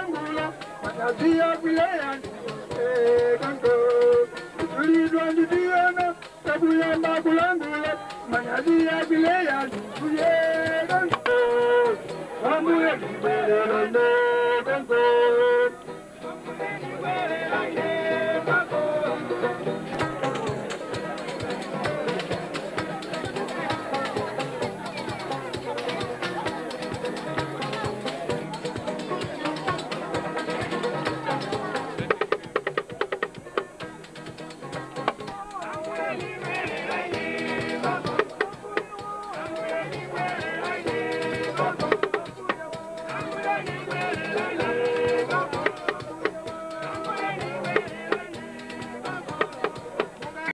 kulangula manyazi agwile konko tulidwa nditiyana takuyamba kulangula manyazi agwile konko ambuye tibwererane konko.